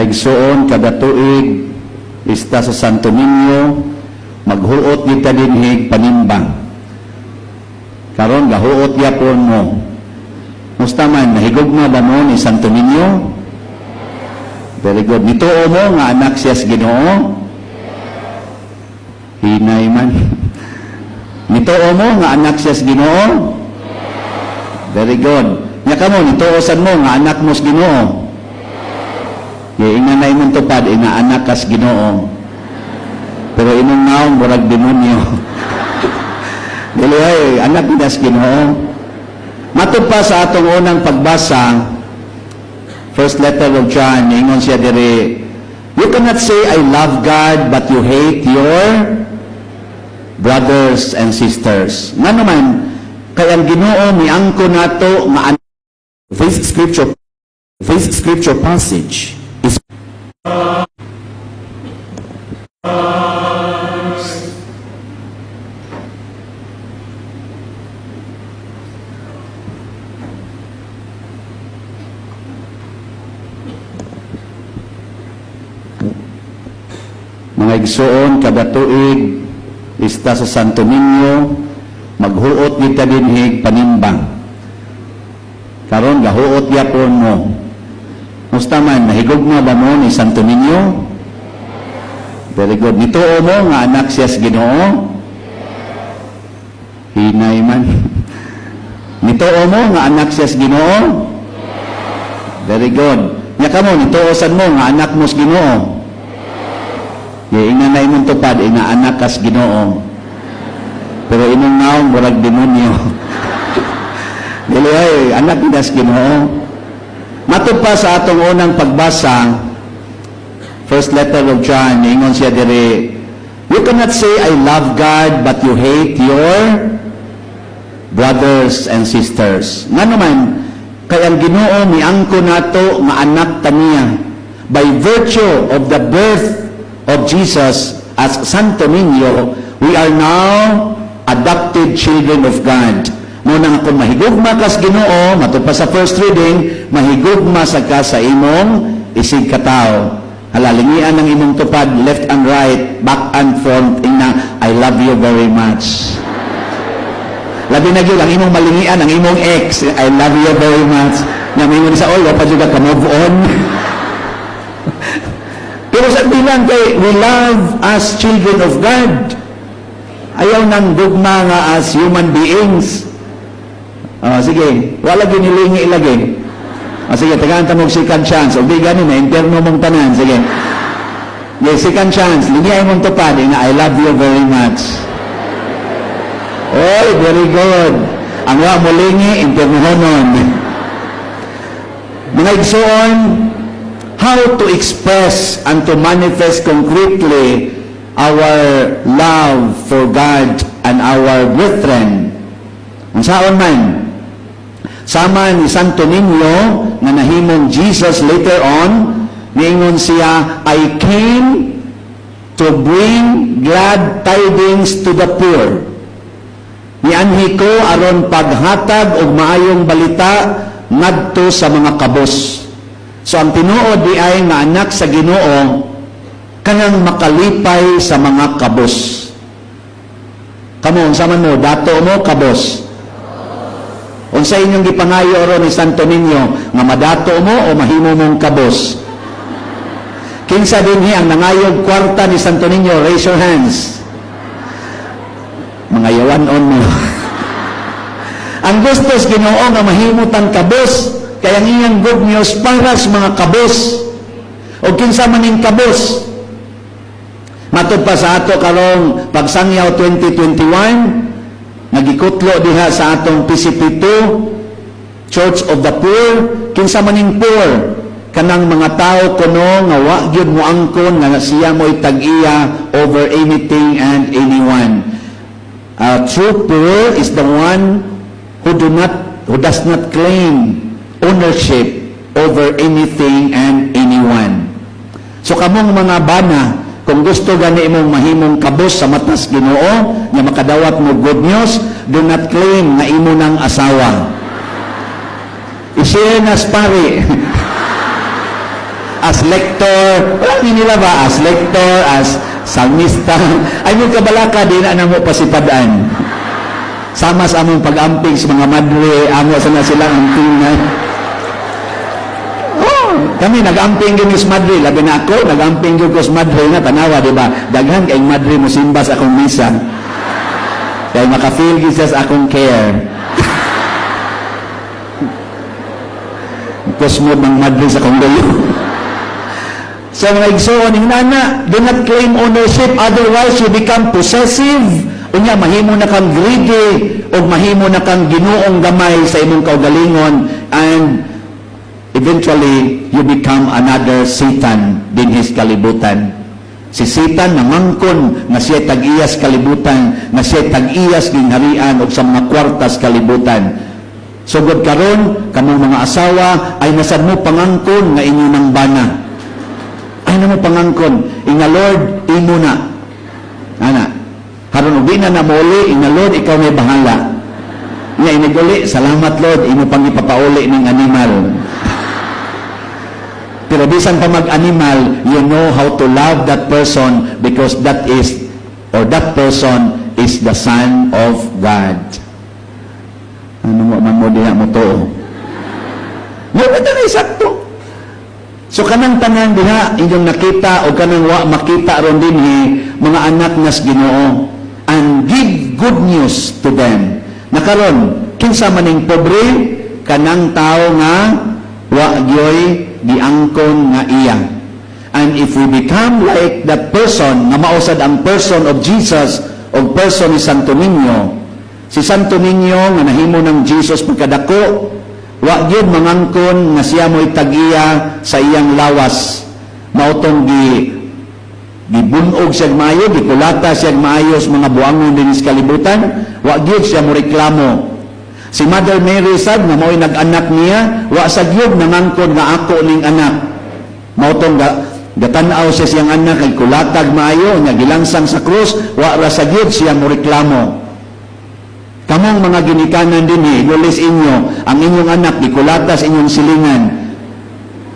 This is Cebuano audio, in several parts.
Mga igsuon, kada tuig, pista sa Santo Niño, maghuot kita dinhig panimbang. Karon gahuot gyapon mo. Musta man, nahigugma ba mo ni Santo Niño? Very good. Nituo mo nga anak siya sa Ginoo? Hinay man. Nituo mo nga anak siya sa Ginoo? Very good. Nya kamo nituo sad mo nga anak mo sa Ginoo? Ya ina na imong tupad, ina anak kas Ginoo. Pero imong naong murag demonyo. Dili ay anak ni sa Ginoo. Matod pa sa atong unang pagbasa, first letter of John, ingon siya diri, "You cannot say, 'I love God,' but you hate your brothers and sisters." Nga naman, kay ang Ginoo miangko nato nga This scripture passage is Mga igsuon, kada tuig, pista sa Santo Niño, maghuot kita dinhig panimbang. Karon gahuot gyapon mo. Musta man, nahigugma ba mo ni Santo Niño? Very good. Nituo mo nga anak siya sa Ginoo? Hinay man. Nituo mo nga anak siya sa Ginoo? Very good. Nya kamo nituo sad mo nga anak mo sa Ginoo? Ya ina na imong tupad, ina anak kas Ginoo. Pero imong naong murag demonyo. Dili ay anak ni sa Ginoo. Matod pa sa atong unang pagbasa, first letter of John, ingon siya diri, "You cannot say, 'I love God,' but you hate your brothers and sisters." Nga naman, kay ang Ginoo miangko nato nga anak kaniya by virtue of the birth of Jesus as Santo Niño, we are now adopted children of God. Mao na nga kung mahigugma kas Ginoo, matod pa sa first reading, mahigugma sa ka sa imong isig katawo. Hala, lingian ng imong tupad, left and right, back and front, ina, "I love you very much." Labi na gyud ang imong malingian, ang imong ex, "I love you very much." Nga mingon sa oy, wa pa jud ka move on. Pero sa bilang kay we love as children of God. Ayaw nang gugma nga as human beings. Oh, sige, wala ginilingi lagi. Oh, sige, tagaan ta mo second chance. O di gani na interno mong tanan. Sige. Yeah, second chance. Lingi mong tupad. Ina, "I love you very much." Oy, very good. Ang wa mo lingi, internohonon. Mga igsoon, how to express and to manifest concretely our love for God and our brethren? Unsaon man? Sama ni Santo Niño nga nahimong Jesus later on, niingon siya, "I came to bring glad tidings to the poor." Nianhi ko aron paghatag og maayong balita ngadto sa mga kabos. So ang tinuod di ay nga anak sa Ginoo kanang makalipay sa mga kabos. Kamo, unsa man mo, dato mo kabos? Unsa inyong gipangayo ron ni Santo Niño, nga madato mo o mahimo mong kabos? Kinsa dinhi ang nangayog kwarta ni Santo Niño? Raise your hands. Mga yawan-on mo. Ang gusto sa Ginoo nga mahimo tang kabos, kaya ang iyang good news para sa mga kabos. O kinsa man ning kabos? Matod pa sa ato karong pagsangyaw 2021, nagikutlo diha sa atong PCP2, Church of the Poor. Kinsa man ning poor? Kanang mga tao kuno nga wa gyud moangkon nga siya mo'y tag-iya over anything and anyone. A true poor is the one who does not claim ownership over anything and anyone. So kamong mga bana, kung gusto gani imong mahimong kabos sa matas Ginoo, nga makadawat mo good news, do not claim nga imo nang asawa. I-share na pare. As lector, wala ni nila ba? As lector, as salmista. Ay mo kabalaka, di na namo pasipadaan. Sama sa among pag-amping sa mga madre, amo sa na silang ampingan. Oh, kami nag-amping gyud sa madre, labi na ako, nag-amping gyud ko sa madre na tanawa, di ba? Daghan kay madre mo simba sa akong misa. Kay maka-feel gyud siya sa akong care. Kusmod ng madre sa akong dulo. So mga igsoon, yung nana, do not claim ownership, otherwise you become possessive. Unya, mahimo na kang greedy, o mahimo na kang ginuong gamay sa imong kaugalingon, and eventually, you become another Satan dinhis kalibutan. Si Satan nangangkon nga siya tag-iyas kalibutan, nga siya tag-iyas gingharian og sa mga kwartas kalibutan. Sugod karon, kamong mga asawa ay nasad mo pangangkon nga inyo ng bana. Ay na mo pangangkon, inga Lord, imo na. Ana, haron og di na namuli, inga Lord, ikaw may bahala. Nga iniguli, salamat Lord, imo pang ipapauli ning animal. Pero bisan pa mag-animal, you know how to love that person because that is, or that person is the Son of God. Ano mo man mo diha mo to? Mo ba na sakto? So kanang tanan diha inyong nakita o kanang wa makita ron dinhi, mga anak nas Ginoo, and give good news to them. Nakaron kinsa maning pobre? Kanang tao nga wa gyoy giangkon nga iya. And if we become like that person, nga mausad ang person of Jesus o person ni Santo Niño, si Santo Niño nga nahimo ng Jesus pagkadako, wa gyud mangangkon nga siya mo'y tag-iya sa iyang lawas. Mautong gibunog siya maayo, gikulata siya maayo sa mga buangon din sa kalibutan, wa gyud siya mo reklamo. Si Mother Mary sad nga mao'y nag-anak niya, wa sa gyud nangangkon nga ako ning anak. Mautong gatan-aw siya siyang anak kay kulatag maayo nga gilangsang sa krus, wa ra sa gyud siya mo reklamo. Kamong mga ginikanan dinhi, gulis inyo, ang inyong anak gikulata sa inyong silingan.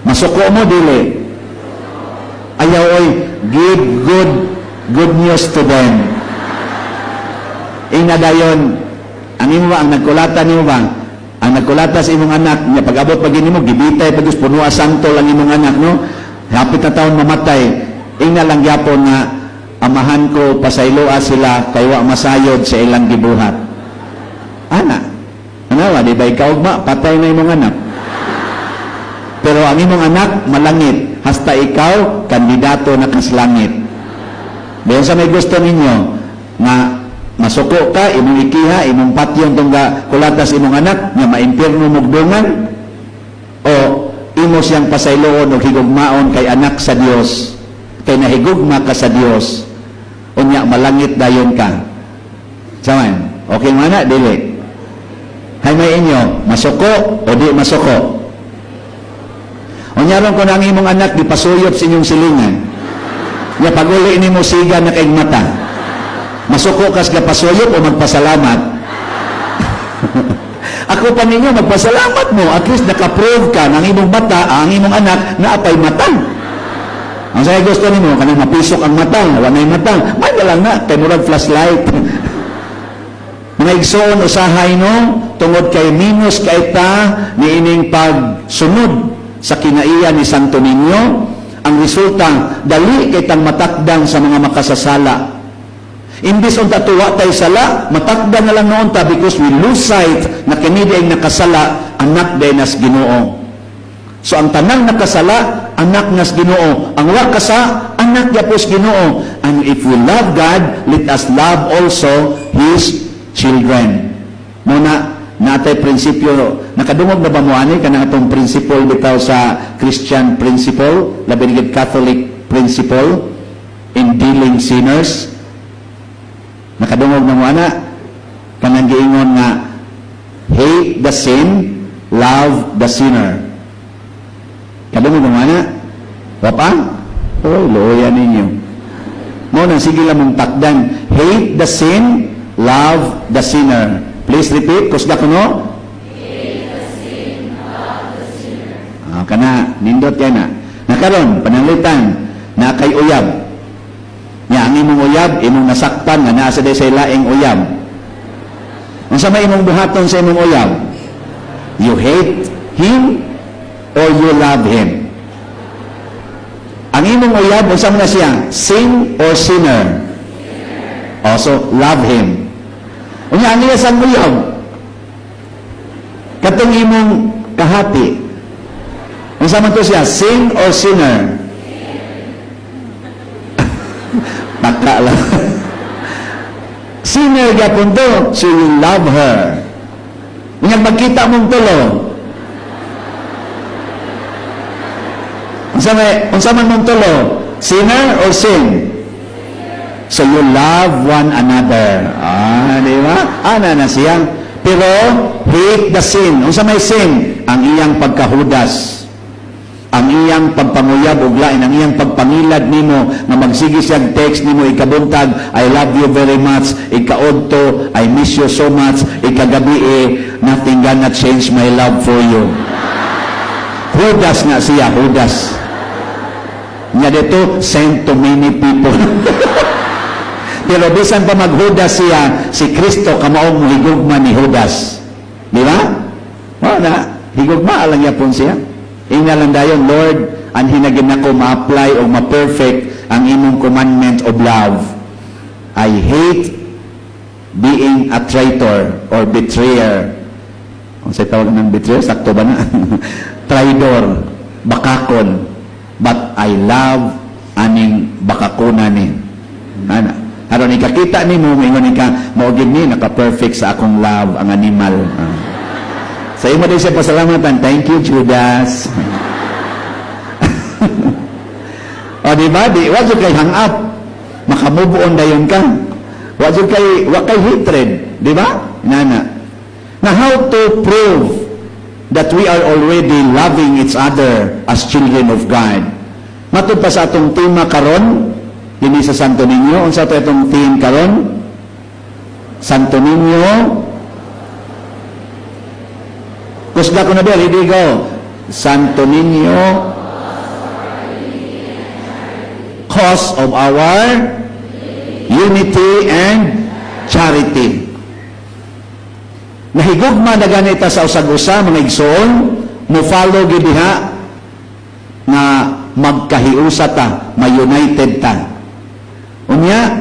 Masuko mo dili? Ayaw oy, give good good news to them. Ina dayon, ang imo ba, ang nagkulata nimo ba? Ang nagkulata sa imong anak, niya pag-abot pag nimo gibitay pag puno santol ang imong anak, no? Hapit na taon mamatay. Ingna lang gyapon nga, "Amahan ko, pasayloa sila kay wa masayod sa ilang gibuhat." Ana. Ano, di ba ikaw ma, patay na imong anak. Pero ang imong anak malangit, hasta ikaw kandidato na kas langit. Bayan sa may gusto ninyo nga masuko ka, imong ikiha, imong patyon tong ga kulatas imong anak, nga maimpirno mugdungan, o imo siyang pasayloon og higugmaon kay anak sa Dios, kay nahigugma ka sa Dios, unya malangit dayon ka. Saman, okay man na, dili? Hay may inyo, masuko o di masuko? Unya ron kung ang imong anak gipasuyop sa inyong silingan. Nya paguli nimo siga na kay mata. Masuko kas gapasuyop o magpasalamat? Ako pa ninyo, magpasalamat mo. At least naka-prove ka ng imong mata, ang imong anak, na apay mata. Ang saya gusto nimo, kanang mapisok ang mata, wala na mata. May lang na, kay murag flashlight. Mga igsoon, usahay no, tungod kay minus kay ta niining pagsunod sa kinaiya ni Santo Niño, ang resulta, dali kay tang matakdang sa mga makasasala. Imbis unta tuwa tay sala, matakdan na lang noon ta because we lose sight na kini ay nakasala, anak day nas Ginoo. So ang tanang nakasala, anak nas Ginoo. Ang wa kasa, anak yapos Ginoo. And if we love God, let us love also His children. Muna, natay prinsipyo, nakadungog na ba mo ani kanang atong principle bitaw sa Christian principle, labi na Catholic principle in dealing sinners? Nakadungog na mo ana? Kanang giingon nga hate the sin, love the sinner. Kadungog mo ana? Wa pa? Oh, luoya ninyo. Mo nang sige lang mong takdan. Hate the sin, love the sinner. Please repeat, kusda ko no? Hate the sin, love the sinner. Ah, kana, nindot yan na. Nakaron, pananglitan, na kay uyab. Nya ang imong uyab, imong nasakpan nga naa sa day sa laing uyab. Unsa may imong buhaton sa imong uyab? You hate him or you love him? Ang imong uyab, unsa man na siya? Sin or sinner? Also, love him. Unya ang iya sang uyab, katong imong kahati, unsa man to siya? Sin or sinner? Baka lang. Sinner gyapon to, so you love her. Unya magkita mong tulo, unsa man mong tulo? Sinner or sin? So you love one another. Ah, di ba? Ana na siya. Pero hate the sin. Unsa may sin? Ang iyang pagkahudas. Ang iyang pagpanguyab og lain, ang iyang pagpangilad nimo nga magsige siya text nimo ikabuntag, "I love you very much," ikaudto, "I miss you so much," ikagabi eh, "Nothing gonna change my love for you." Hudas nga siya, hudas. Nya dito, sent to many people. Pero bisan pa maghudas siya, si Kristo kamaong mohigugma ni Judas. Di ba? Wala. Higugma lang yapon siya. Ingna lang dayon, "Lord, anhi na gid nako ma-apply o ma-perfect ang imong commandment of love. I hate being a traitor or betrayer." Kung sa tawag ng betrayer, sakto ba na? Traidor, bakakon. But I love aning bakakona ni. Ana. Aron ikakita nimo, moingon ka, mao gid ni naka-perfect sa akong love ang animal. Ah. Sa imo din siya pasalamatan. Thank you, Judas. O, di ba? Di, wa jud kay hang up. Makamove on dayon ka. Wa jud kay, wa kay hatred. Di ba? Nana. Na how to prove that we are already loving each other as children of God? Matud pa sa atong tema karon, dinhi sa Santo Niño, unsa to itong theme karon? Santo Niño. Kusga ko na ba, ready go. Santo Niño, cause of our unity and charity. Nahigugma na ganita sa usag-usa, mga igsoon, mo follow gid diha nga magkahiusa ta, ma-united ta. Unya,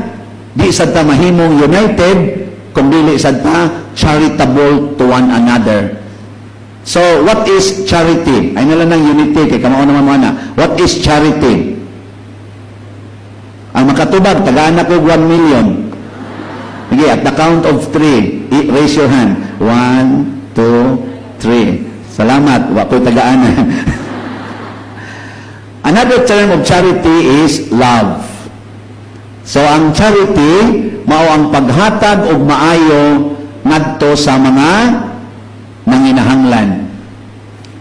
di sad ta mahimong united kung dili sad ta charitable to one another. So, what is charity? Ay na lang ng unity, kay kamao naman mo na. What is charity? Ang makatubag, tagaan ko 1 million. Sige, at the count of three, raise your hand. One, two, three. Salamat, wa ko'y tagaan. Another term of charity is love. So, ang charity, mao ang paghatag og maayo ngadto sa mga nanginahanglan.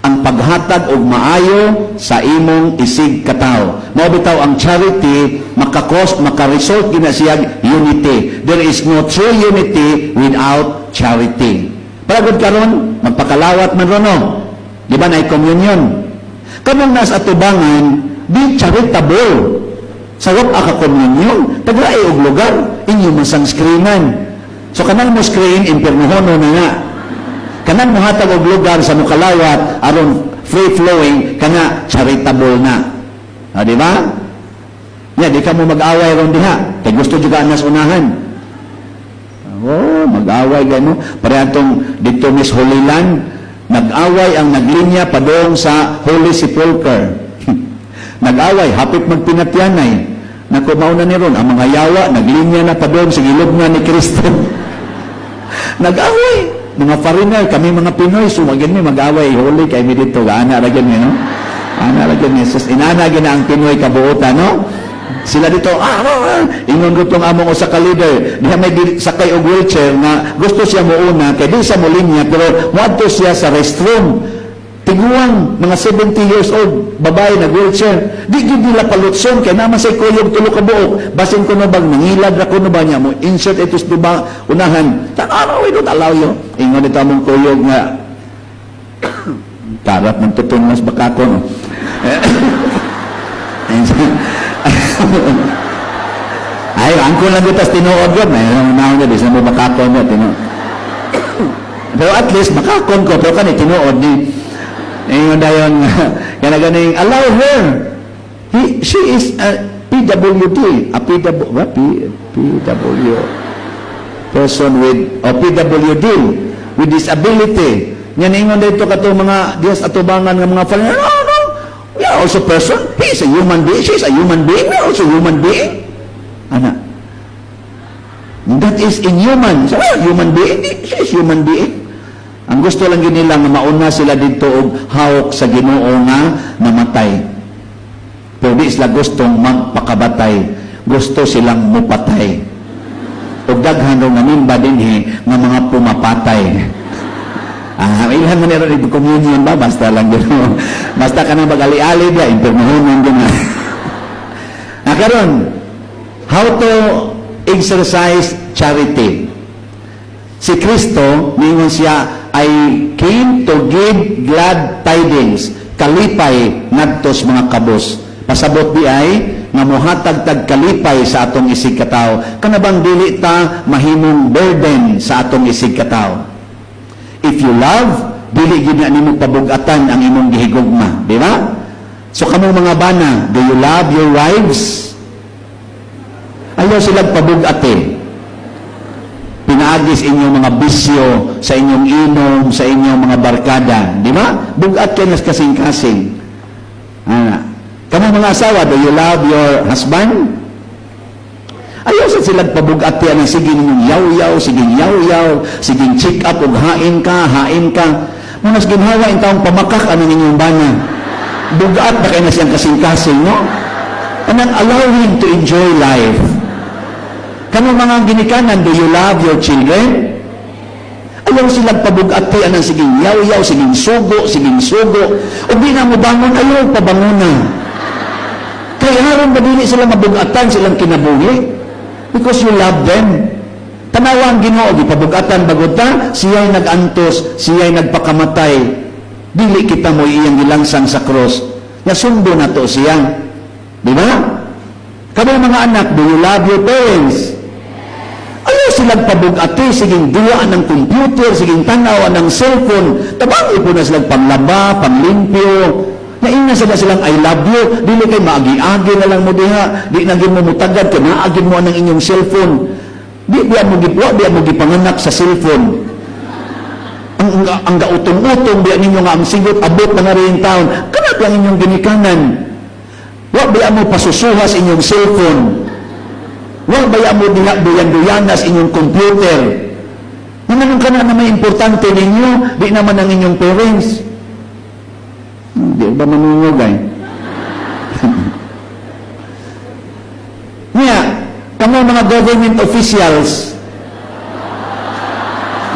Ang paghatag og maayo sa imong isig katawo. Mao bitaw ang charity maka-cause, maka-result gina siya unity. There is no true unity without charity. Para gud karon, magpakalawat man ron, no? Di ba na communion? Kamong nasa atubangan, be charitable. Sa wa ka communion, tagai og lugar, inyo man sang screenan. So kanang mo screen, impirnohono na nga. Kanang mohatag og lugar sa mukalawat aron free flowing kana, charitable na. Ah, di ba? Ya, di ka mo mag-away ron diha. Kay gusto juga nas unahan. Oh, mag-away gano. Pareha tong dito Miss Holy Land, nag-away ang naglinya padong sa Holy Sepulchre. Nag-away, hapit magpinatyanay. Naku, mauna ni ron, ang mga yawa, naglinya na padong sa gilubngan ni Kristo. Nag-away. Mga foreigner, kami mga Pinoy, sumagin mi mag-away, huli kay mi dito, ana ra gyud mi, no? Ana ra gyud mi. Sus, inana gyud na ang Pinoy kabuotan, no? Sila dito, ah, ah, ah. Ingon ko tong among usa ka leader, diha may sakay og wheelchair nga gusto siya muuna kay di siya molinya pero moadto siya sa restroom. Tiguang, mga 70 years old, babae nag wheelchair. Di gyud nila palutson kay naman say kuyog tulo ka buok. Basin kuno bang nangilad ra kuno ba niya mo insert ito sa diba unahan. Tanaw, we don't allow you. Ingon dito among kuyog nga karat ng tutunlas baka ko, no. Ay, angkon lang tas tinuod yun. May naon na, di sa mo makakon mo, tinuod. Pero at least, makakon ko, pero kani tinuod ni. Ingon dayon, kana ganing, allow her. She is a PWD, a PW, what? P, PW, person with, o PWD, with disability. Nya ningon dito kato mga Dios atubangan nga mga foreigner, No, we are also person. He is a human being, she is a human being, we are also human being." Ana. That is inhuman. So, well, human being, she is human being. Ang gusto lang gyud nila nga mauna sila dito og hawk sa Ginoo nga namatay. Pero di sila gustong magpakabatay. Gusto silang mupatay. Og daghan raw nga nimba dinhi nga mga pumapatay. Ah, ilhan man nila dito communion ba? Basta lang yun. Basta ka nang mag-ali-ali dia, impirmahonon din. Ah, karon, how to exercise charity? Si Kristo, ningon siya, "I came to give glad tidings," kalipay ngadto sa mga kabos. Pasabot di ay, nga mohatag tag kalipay sa atong isig katawo. Kana bang dili ta mahimong burden sa atong isig katawo? If you love, dili gyud na nimo pabugatan ang imong gihigugma, di ba? So kamong mga bana, do you love your wives? Ayaw silang pabugate. Pinaagi sa inyong mga bisyo, sa inyong inom, sa inyong mga barkada. Di ba? Bugat kayo nas kasing-kasing. Ana. Kamong mga asawa, do you love your husband? Ayaw sa silang pabugati ang sige ninyong yaw-yaw, sige yaw-yaw, sige check up ug hain ka, hain ka. Mas ginhawa in taong pamakak anong inyong bana. Bugat na kayo na siyang kasing-kasing, no? Anang allow him to enjoy life. Kamo mga ginikanan, do you love your children? Ayaw silang pabugati anang siging yaw-yaw, siging sugo, siging sugo. O di na mo bangon, ayaw pabangona. Kaya aron ba dili sila mabugatan silang kinabuhi? Because you love them. Tanawa ang Ginoo, gipabugatan bagod ta, siya'y nag-antos, siya'y nagpakamatay. Dili kita mo iyang gilangsang sa cross. Nasundo na to siya. Di ba? Kamo mga anak, do you love your parents? Ayaw silang pabugati, siging duwa ng computer, siging tanawa ng cellphone. Tabangi po na silang panglaba, panglimpyo. Naingna sila silang "I love you." Dili kay maagi-agi na lang mo diha. Di na mo mutagad kay naagin mo ang inyong cellphone. Di biya mo gipwa, biya mo gipanganak sa cellphone. Ang gautong-utong biya ninyo nga ang sigot abot na nga rin taon. Kana ang inyong ginikanan. Wa biya mo pasusuha sa inyong cellphone. Wa baya mo diha duyan-duyana sa inyong computer. Nga kana na may importante ninyo, di naman ang inyong parents. Di ba manungog ay? Nga, kamo mga government officials,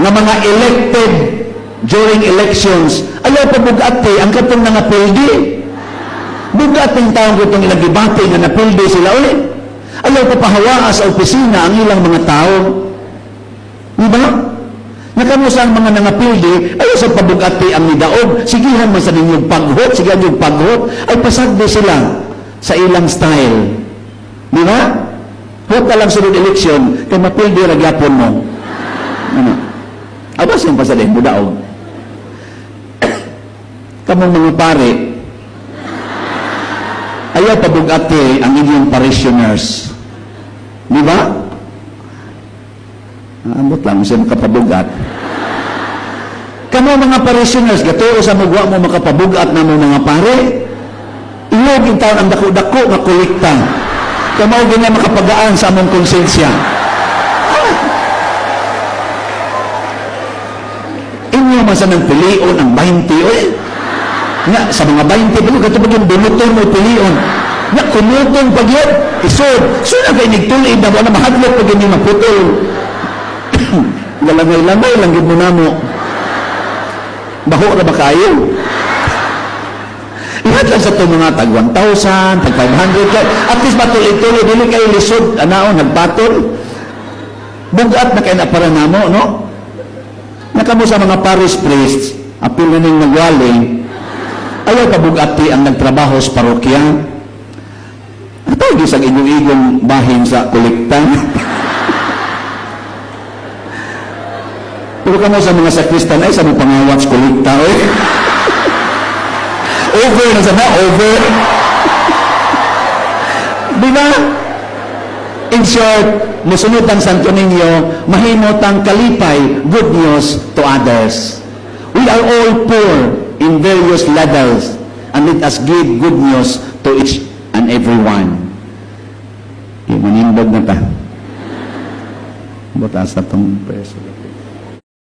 nga mga elected during elections, ayaw pa bugate ang katong nangapildi. Bugat ng taong itong ilang gibati nga napildi sila ulit. Ayaw pa pahawaa sa opisina ang ilang mga tao. Di ba? Nakamusa ang mga nangapildi, ayaw sa pabugati ang nidaog, sigihan man sa ninyong paghot, sigihan yung paghot, ay pasagdi sila sa ilang style. Di ba? Huwag ka lang sunod eleksyon, kay mapildi ra gyapon mo. Ano? Abas yung pasadin mo daog. Kamong mga pare, ayaw pabugati ang inyong parishioners. Di ba? Ambot lang siya makapabugat. Kamo mga parishioners, gatuo sa mugwa mo makapabugat na mo mga pare. Iyog in taon ang dako-dako nga kolekta. Kamo ganyan makapagaan sa among konsensya. Ah. Inyo man sa nang pilion ang 20, oy. Nga, sa mga 20, pero kato pag yung bunuton mo pilion. Nga, kunuton pag yun, isod. So na kay nigtulid na, wala mahadlok pag yun yung maputol. Lamay-lamay lang yun mo namo. Baho na ba kayo? Ihat lang sa itong mga tag 1,000, tag 500, at least matuloy-tuloy, dili kayo lisod, anaon, nagpatol. Bugat na kayo na para namo, no? Nakamo sa mga parish priests, apil na ning nagwali, ayaw pabugati ang nagtrabaho sa parokya. Di sa igong-igong bahin sa kolekta. Pero kamo sa mga sakristan ay sa mo pangawat sa kolekta, oy. Over na sa na, over. Di ba? In short, musunod ang Santo Niño, mahimo tang kalipay, good news to others. We are all poor in various levels, and let us give good news to each and every one. Okay, manindog na ta. Butas na tong prayer.